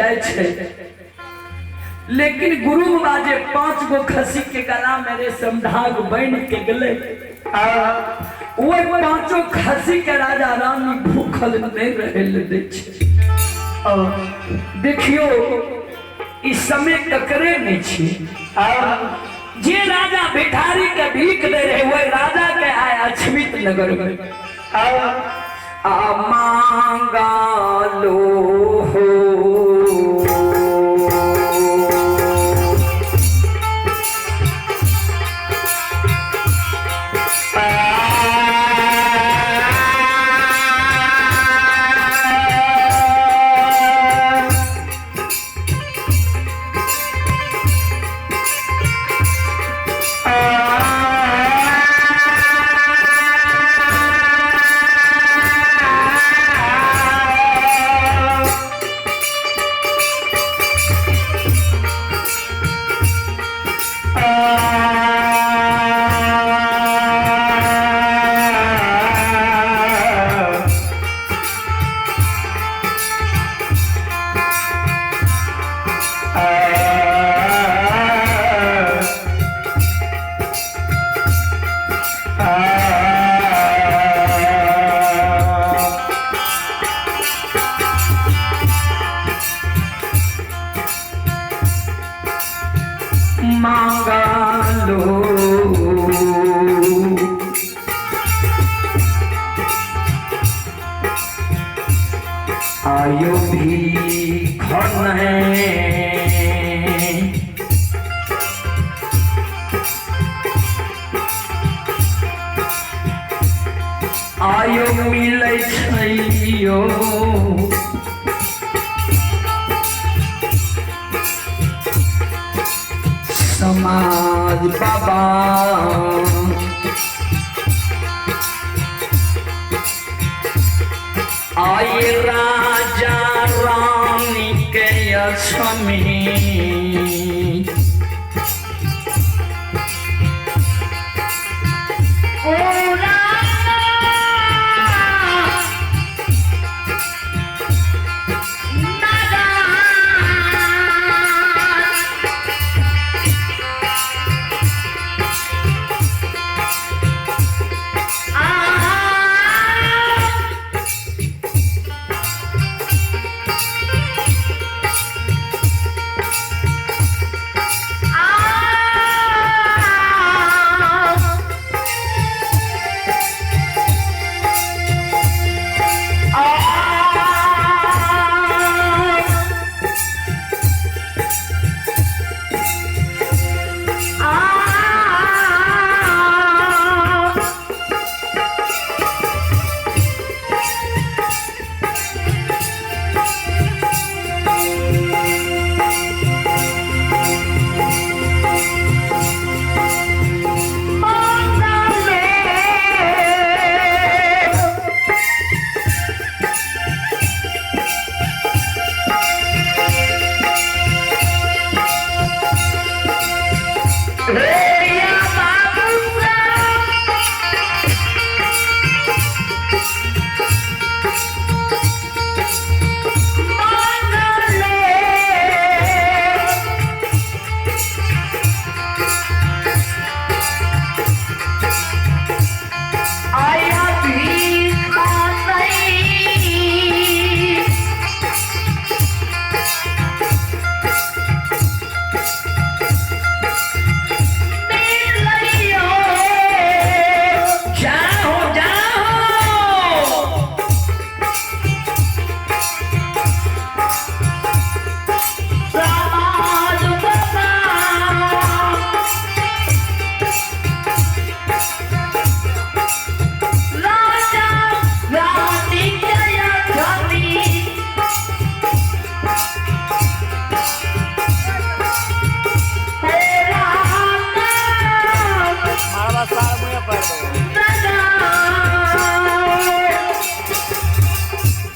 जाइ छै। लेकिन गुरु बाबा जे 5 गो खसी के गला में रेशम धाग बन के गेलै, ओहि पांचों खसी के राजा रानी भूखल नहीं रहे ले दै छै। देखियो ई समय ककरे नहीं छी। जे राजा भिखारी के भीख दे रहे वही राजा के आए अछमित नगर में आ मांगा लो हो। मांगा लो आयो भी खन आयो मिलै छैयो समाज बाबा। आए राजा रानी के अछमी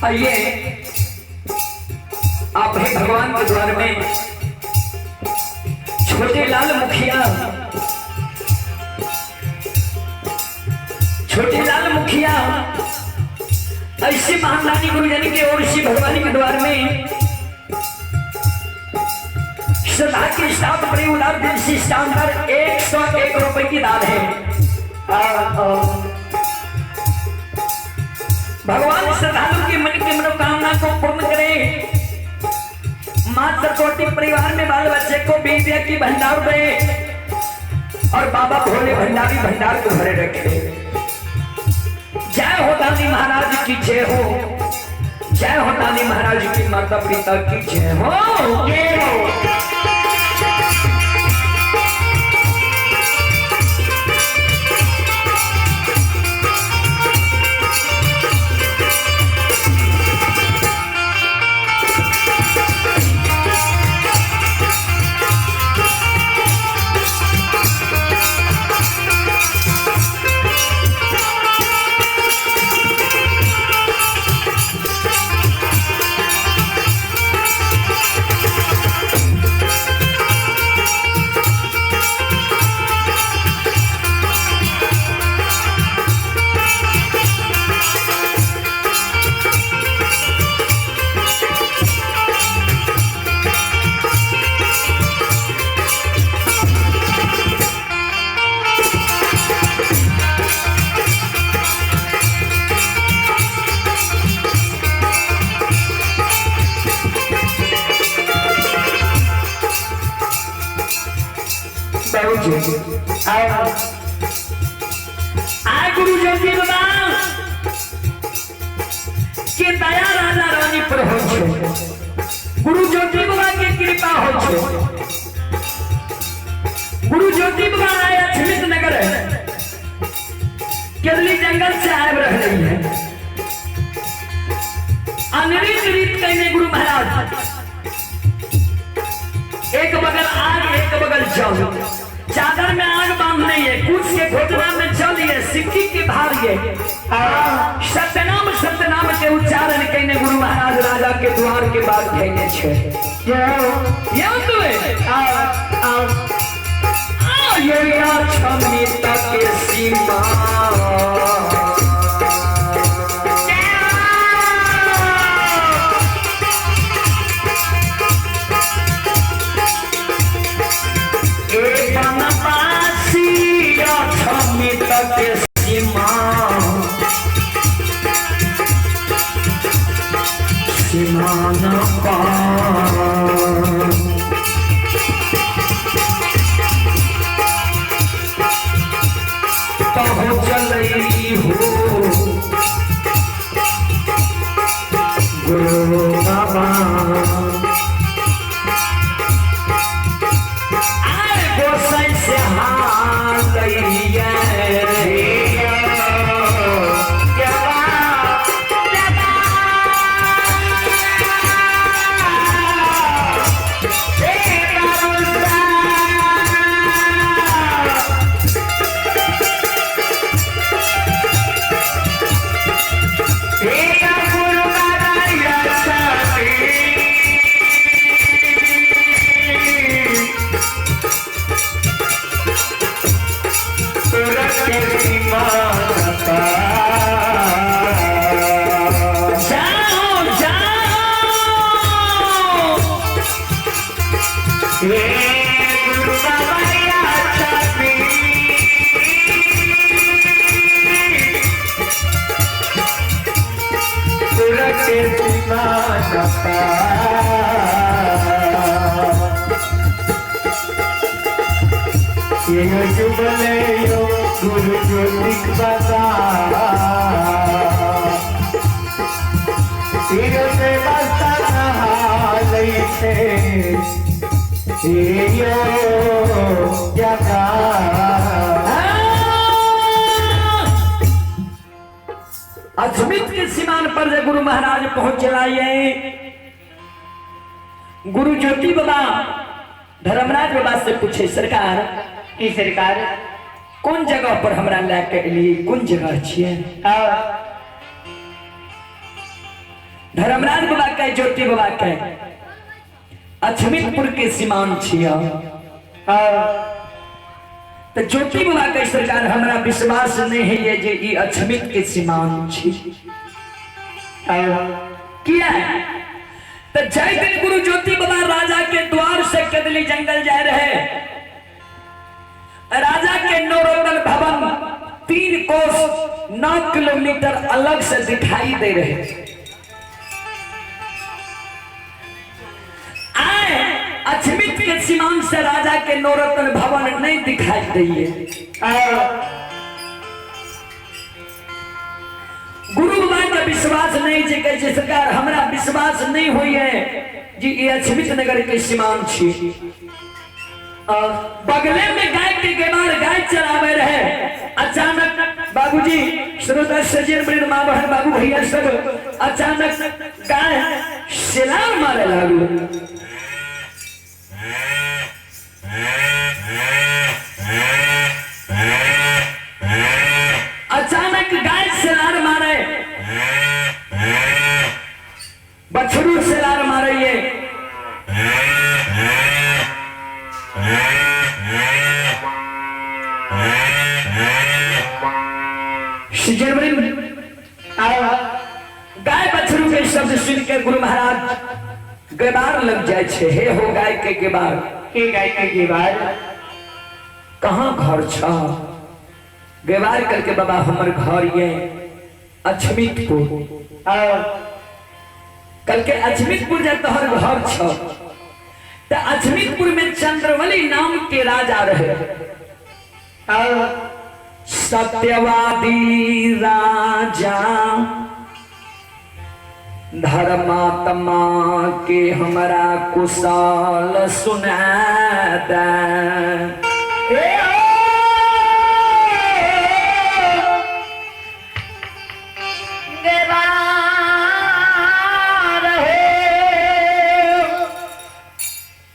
आइए आप है भगवान के द्वार में छोटे लाल मुखिया, छोटे लाल मुखिया ऐसे महादानी गुरुजन के और इसी भगवान के द्वार में बनपासी उधर दिलसी स्टैंड पर 101 रुपए की दान है। भगवान श्रद्धालु के मन की मनोकामना को पूर्ण करे। माँ चकोटी परिवार में बाल बच्चे को विद्या की भंडार दे और बाबा भोले भंडारी भंडार को भरे रखे। जय हो दानी महाराज की जय हो, जय हो दानी महाराज की माता पिता की जय हो, जय हो। आए गुरु ज्योति बाबा के दया राजा रानी पर हो छे, गुरु ज्योति बाबा के कृपा हो छे। गुरु ज्योति बाबा आए अछमित नगर केरली जंगल से आए रह रही है। अनरीत रीत कहने गुरु महाराज, एक बगल आग एक बगल जल, चादर में आग बांध नहीं है, कुछ के घोटना में जल है, सिक्की के भार है। सत्यनाम सत्यनाम के उच्चारण कहने गुरु महाराज राजा के द्वार के बाद कहने छे। क्षमता के सीमा गुरु बाबा आए गोसाई से हाथ गुरु ज्योतिक बाबा से अजमित के सीमान पर जब गुरु महाराज पहुंच लाए, गुरु ज्योति बाबा धर्मराज बाबा से पूछे, सरकार की सरकार कौन जगह पर हमरा लैके एली, कौन जगह छिए? धर्मराज बाबा के ज्योति बाबा के अछमितपुर के सीमान छिए। तो ज्योति बाबा के सरकार हमरा विश्वास नहीं है जे ई अछमित के सीमान छी। किया तो जय दिन गुरु ज्योति बाबा राजा के द्वार से कदली जंगल जाए रहे, राजा के नवरत्न भवन 3 कोस 9 किलोमीटर अलग से दिखाई दे रहे। आए अछमित के सीमांत से राजा के नवरत्न भवन नहीं दिखाई दिए। गुरु बाबा के विश्वास नहीं जे कहै छै सरकार हमरा विश्वास नहीं होई है जी ई अछमित नगर के सीमान छी। बगले में गाय के गेमार गाय चरावे रहे, अचानक बाबूजी श्रोता सज्जन वृंद माँ बहन बाबू भैया सब अचानक गाय सिलार मारे लागू। अचानक गाय सिलार मारे, बछड़ू सिलार मारे, ये गाय बछड़ू के शब्द सुन के गुरु महाराज गेबार लग जाए छे। हे हो गाय के गेबार, के गाय के गेबार कहाँ घर छ? गेबार करके बाबा हमर घर ये अछमितपुर। कल के अछमितपुर जाए तोहर घर छ। तो अछमितपुर में चंद्रवली नाम के राजा रहे, सत्यवादी राजा धर्मात्मा के हमरा कुशल सुना दे।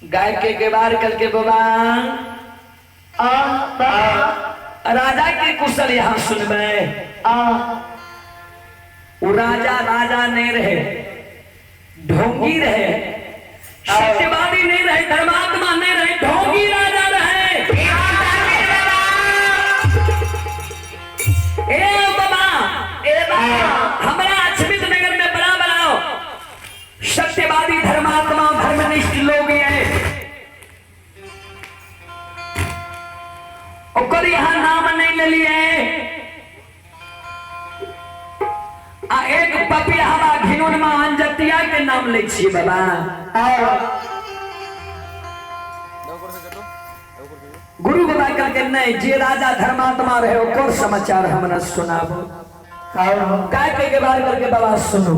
गाय के गेबार कल के बाबा राजा के कुशल यहाँ सुनबे। वो राजा राजा नहीं रहे, ढोंगी रहे, सत्यवादी नहीं रहे, धर्मात्मा नहीं रहे, ढोंगी राजा रहे। ए बाबा, ए बाबा, हमारा अछमित नगर में बड़ा बनाओ सत्यवादी धर्मात्मा धर्मनिष्ठ लोग हैं, ओकर यहाँ नाम नहीं ले लिए। आ एक पपिया हवा घिनौनमा अंजतिया के नाम ले छिए बाबा। गुरु बाबा कहके नहीं, जे राजा धर्मात्मा रहे ओकर समाचार हमरा सुनाबो। गाय के गेबार करके बाबा सुनो।